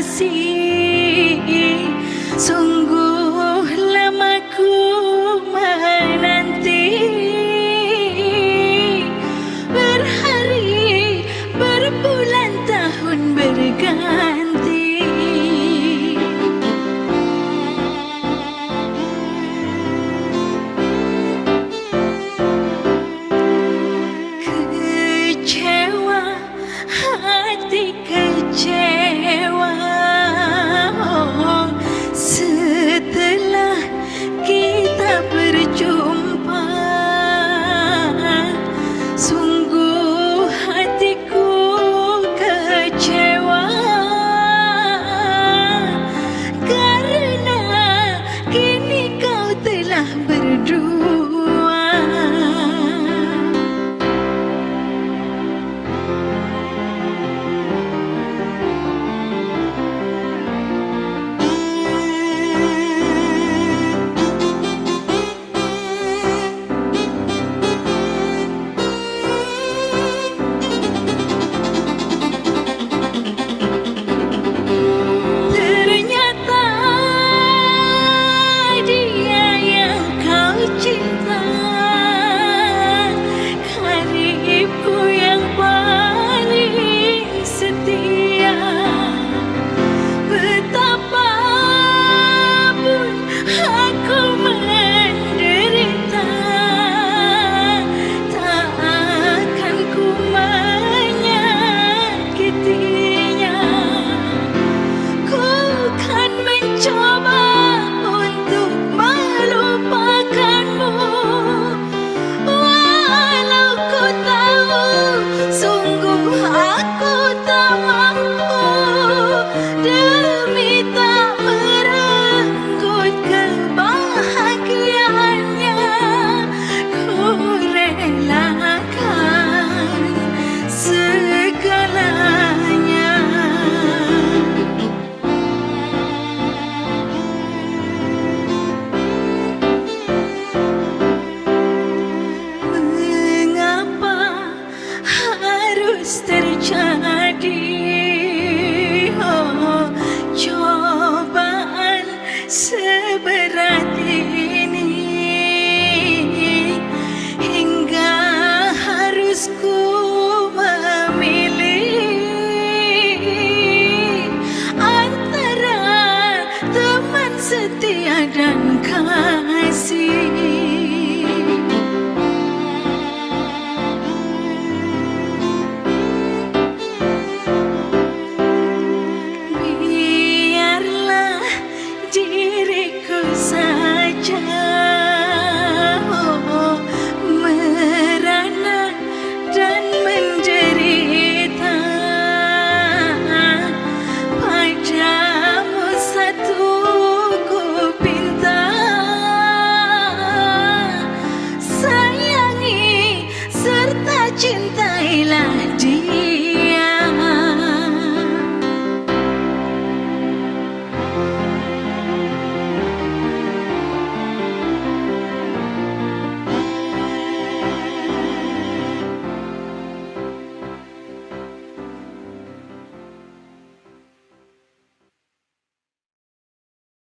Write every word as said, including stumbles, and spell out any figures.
Kasih, sungguh lama ku menanti, berhari, berbulan, tahun berganti. Kecewa, hati kecewa, oh, setelah kita berjumpa, sungguh hatiku kecewa, karena kini kau telah berdua. Ternyata dia yang kau cinta, karibku yang paling setia. Betapapun aku menderita, tak akan ku menyakitinya. Ku kan mencoba untuk melupakanmu, walau ku tahu sungguh aku tak mampu. Demi tak merenggut kebahagiaannya, ku relakan segalanya. Mengapa harus terjadi, oh, cobaan seberat ini, hingga harus ku memilih antara teman setia dan kasih?